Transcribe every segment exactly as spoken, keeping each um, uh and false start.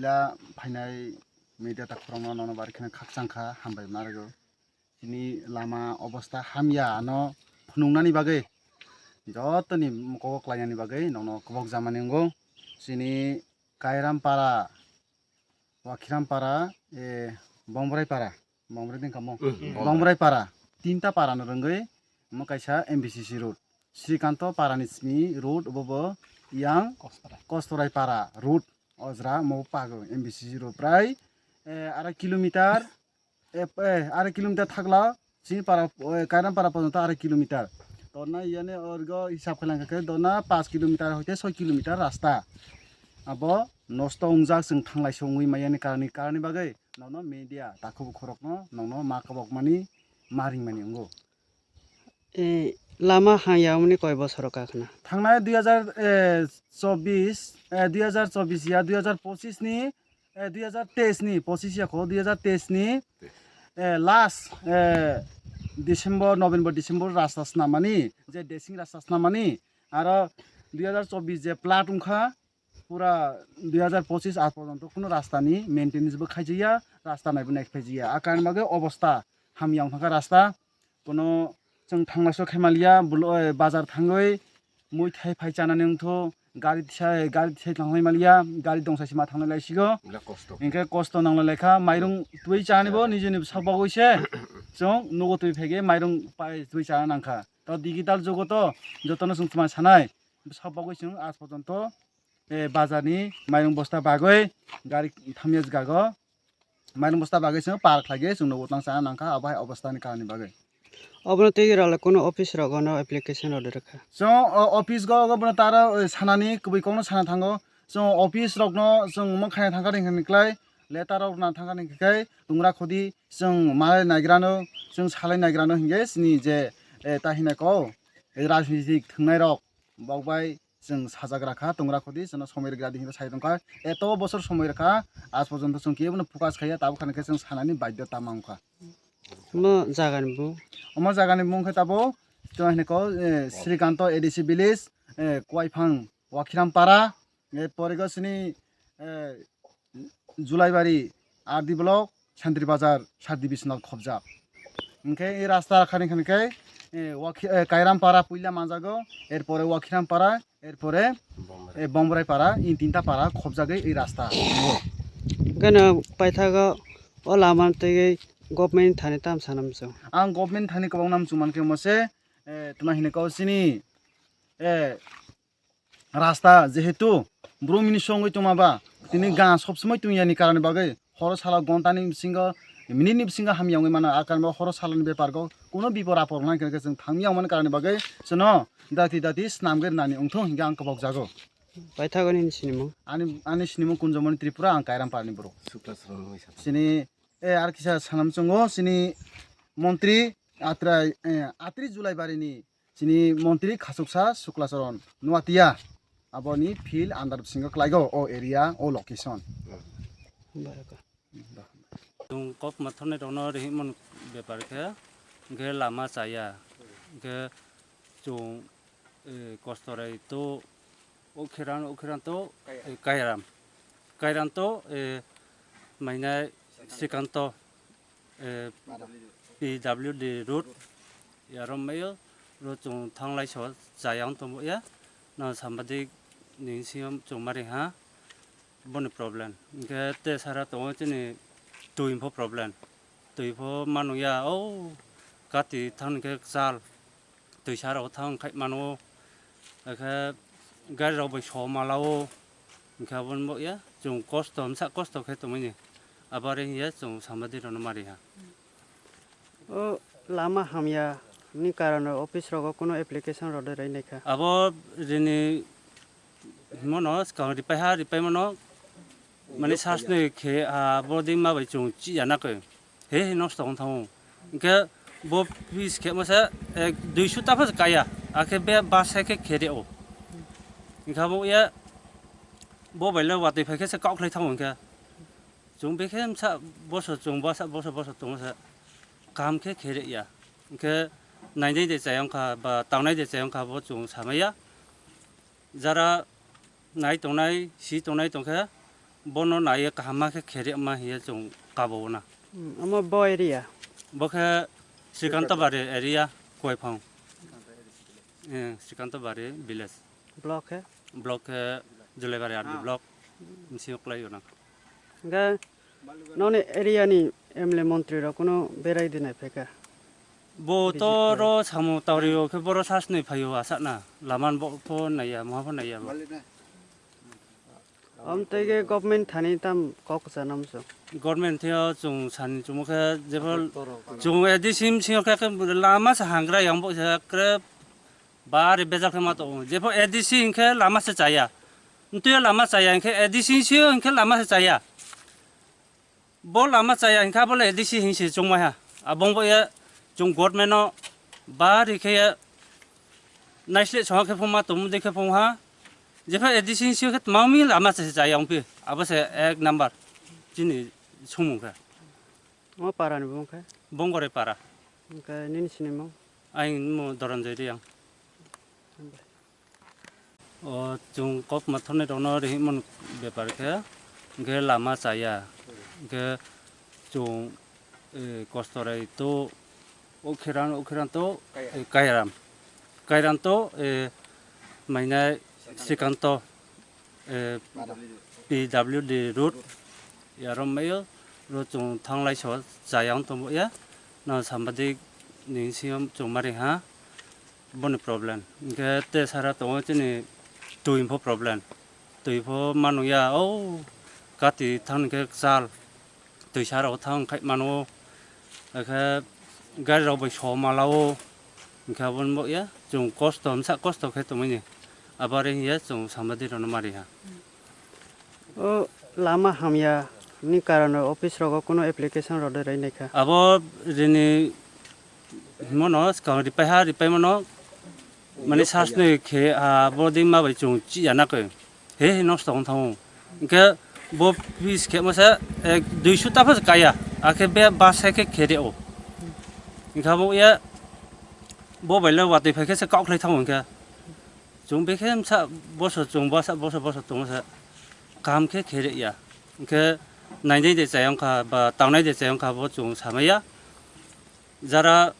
Ila phainai media takhorokno nono bari kheno khakchang kha, hambai ma rwgo. Chini lama obostha hamya ano phunuknani bagwi jotoni mokol klainani bagwi nokno kobok jamani wngo. Chini Kairampara, Wakhirampara, e, Bongbraipara, Bongbraipara, Bongbraipara, tinta para no rwngwi omo kaisa M B C C road. Srikanto parani simi road obo bo yang Kostorai para road, ojra mo pago M B C C road prai, e, arai kilometer, e, e, arai kilometer thakla chini para, e, Kairampara porjonto arai kilometer. Torna iyani orgo hisab khalang khe dona panch kilometer hoite soi kilometer rasta. Abo nosto wngjak, chwng thanglai songwi mayani karani, karani bagwi nono media takhuk khorokno nono ma kobokmani ma ringmani wngo. E, lama hang yamani koi bosoro kakhna? Thangnai dui hajar, e, chobbish, e, dui hajar chobbish ya dui hajar pochish ni, e, dui hajar teis ni, pochish ya kho, dui hajar teis ni, e, last, e, December, November, December rasta snamani, je desing rasta snamani, aro dui hajar chobbish je plat wngkha, pura dui hajar pochish aaj porjonto kuno rasta ni maintenance bo khaijakya, rasta naibo nai khaijakya. A karon bagwi obostha hamya wng thangkha rasta. Kuno chwng thangnaso khe maliya, bulo, eh, bazar thangwi mui thai phai chanani wngtho, gari thai, gari thai thanglai maliya, gari dongsa sima thanglai laisigo. Bla kosto. Hinkhe kosto nanglai laikha, mairung twi chani bo nijini bwsa bagwi se chwng nugo twi phege mairung pai twi chana nangkha. To digital jugo to jotono chwng tma sanai, bwsa bagwi chwng aaj porjonto eh, bazar ni mairung bosta bagwi gari thamya jwk o. Mairung bosta bagwi chwng par khlai khe chwng nugo tang chana nangkha, abo hai obostha ni karon ni bagwi. Obono twi rwla kuno office rogo no application rw rwkha. Chwng o office go, go bono taro, eh, sanani kwbwi kokno sana thango. Chwng office rokno chwng omo khaina thangkha ringkha ni klai, letter rok na thangkha ringkha khe tungra khodi chwng malai naigrano, chwng salai naigrano hinkhe chini je, eh, ta hinai ko, eh, rajnitik thwngnai rok bok bai chwng sajak rakha, tongra khodi, chwngno somoi rwgra di hinwi sai tongkha. Eto bosor somoi rwkha, aaj porjonto chwng kebono focus khaiya, tabuk khanikhe chwng sanani baidhyota mankha. Omo jagani bung? Omo jagani bung khe tabuk, chwng hinwi ko, eh, Srikanto A D C village, eh, Kuaiphang Wakhiram para, eh, porigo sini, eh, Julaibari R D block, Santri Bazar, sub division o khobjak. Hinkhe e rasta khani khani khe, e, Wakhi-, e, Kairam para puila manjago, erpore Wakhiram para, erpore, Bomrai. E, Bomrai para, in tinta para khobjagwi e rasta. Gana paithago o lama twi government thani tam sanam chwng. Ang government thani kwbang nam chwng mankhe mose, e, tuma hinwi kau chini, e, rasta jehetu brum bini songwi tongma ba, tini ga sob somoi tong yani karani bagwi horo salo gonta ni bisingo, minute ni bisingo hamya wngwi mano. A karani bagwi horo salo ni bepar go kuno bipor apor wngna hwnkhe chwng thangya wngmani karani bagwi chwngno dati dati swnamgwi rwnani wngthung hinkhe ang kwbok jago. Paithago nini sinimung? Ani, ani sinimung Kunjomoni Tripura, ang Kairam parni borok. Sukla Saran wngwi sa. Chini, e, ar kisa sanam chwngo, chini montri Atrai, e, Atri Julai barini chini montri khasuksa Suklacharan Nuatia aboni field under bisingo klaigo o area, o location. Chwng kok mathornai rokno rihimon bepar khe, hinkhe lama chaya, hinkhe chwng, e, kostorai to, o khiran, o khiran to, e, Kairam, Kairam to, e, mainai Srikanto, eh, P W D road, ya rom mayo, road chwng thanglai so chayang tongbo ya, no sambadik ni siyam chwng mari ha, boni problem. Hinkhe te sara tongo chini twi pho problem, twi pho manu ya, o kati thang khe chal, twisa rok thang khai mano, akhe gari rok bai so malao, hinkhe aboni bo ya chwng kosto, msa kosto khe tongmani, abari hiya chwng samadi rokno mari ha. O lama hamya ni karano office rogo kuno application rode rwi naikha. Abo rini himono swkang ripai ha, ripai mano, mani sasni khe, ah, bodi ma bai chwng chi ya na khe. He, he, nosto wng thango. Hinkhe bo pis khe masa, eh, duisu ta phas kaya. Akhe be basa khe khere o. Hinkhe abo ya bo bai le watwi phai khe se kok khlai thango hinkhe. Chwng be khe msa boso chwng bosa, boso, boso tong masa. Kaham khe khere ya. Hinkhe nainai de chayang kha ba tangnai de chayang kha bo chwng samaya. Jara nai tongnai, si tongnai tongkhe, Bono naiye kaham ma khe kherek ma hiye chwng kabo na. Hmm, omo bo area? Bo khe Srikanto Bari area, Kuaiphang. Eh, Srikanto Bari village. Block khe? Block khe Julaibari R D block. Bisingo kwlai o nang. Hingkhe noni area ni M L A montri rok kuno berai di nai phaikha? Bo to ro samo tawrio khe boro sasnwi phaio asakna. Laman bo pho naiya, moha pho naiya bo. Om tei khe government thani tam kok kwchang nam chwng? Government thio chwng sani chwngmo khe jebol chwng A D C M C o khe, khe lama se hangra yang bo se kre bari bejal khe ma tongo. Jepho A D C hinkhe lama se chaya. Ntwi lama chaya hinkhe A D C sio hinkhe lama se chaya. Bo lama chaya hinkhe abo le A D C hinse chwngmai ha. Abong bo ye chwng government no bari khe ye naisle chwng khe phung ma tongo de khe phung ha. Jepho A D C sio khe tmami lama se chaya ongpi. Abo se ek number chini sumung khe. O para ni bung khe? Bongore para. Hingkhe nini sinimung? Ang mo Doranjoy Riyang. O chwng kok mathornai rokno rihimon bepar khe, hingkhe lama chaya, hingkhe chwng, eh, kostorai to, o khiran, o khiran to, eh, kairam, kairam to, eh, mainai Srikanto, eh, P W D road, yarom mayo, ro chwng thanglai so chayang tongbo ya, no sambadik ni siyam chwng mari ha, boni problem. Hingkhe te sara tongo chini twi pho problem, twi pho manu ya, o kati thang khe chal. Twisa rok thang khai mano, akhe gari rok bai so malao, hingkhe aboni bo ya chwng kosto, msa kosto khe tongmani, abari hiya chwng samadi rokno mari ha. O lama hamya ni karon office rogo kuno application rode rai naikha? Abo rini himono swkang ripai ha, ripai mano, mani sasnwi khe, ah, bo dei ma bai chwng chiyana khe. He he nosto wng thango. Hingkhe bo piece khe masa ek duisu ta phas kaya. Akhe be bus hai khe khere o. Hingkha bo ya bo bai le watwi phai khe se kok khlai thango hingkha. Chwng be khe msa boso chwng basa boso boso tongo sa. Kaham khe khere ya. Hingkhe nainai de chayang kha ba tangnai de chayang kha bo chwng samaya. Jara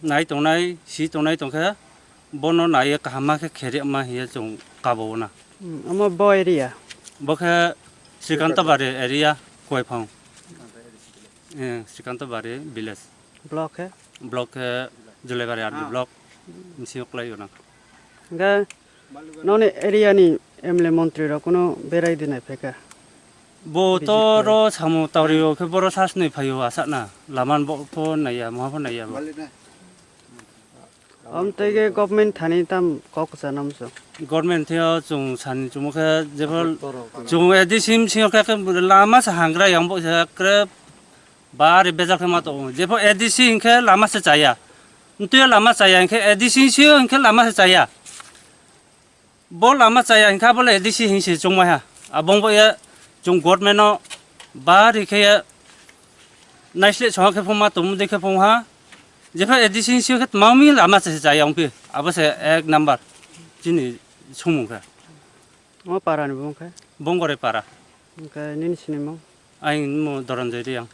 nai tongnai, si tongnai tongkhe, bono naiye kaham ma khe kherek ma hiye chwng kabo na. Hmm, omo bo area? Bo khe Srikanto Bari area, Kuaiphang. Eh, Srikanto Bari village. Block khe? Block khe Julaibari R D block. Bisingo kwlai o nang. Hingkhe noni area ni M L A montri rok kuno berai di nai phaikha? Bo to ro samo tawrio khe boro sasnwi phaio asakna. Laman bo pho naiya, moha pho naiya bo. Om tei khe government thani tam kok kwchang nam chwng? Government thio chwng sani chwngmo khe jebol chwng A D C M C o khe, khe lama se hangra yang bo se kre bari bejal khe ma tongo. Jepho A D C hinkhe lama se chaya. Ntwi lama chaya hinkhe A D C sio hinkhe lama se chaya. Bo lama chaya hinkhe abo le A D C hinse chwngmai ha. Abong bo ya chwng government no bari khe ya naisle chwng khe phung ma tongo de khe phung ha. Jepha A D C hinse khe tmami lama se chaya ongpi. Abo se ek number chini sumung khe. O para ni bung khe? Bongore para. Hingkhe nini sinimung? Ang mo Doranjoy Riyang.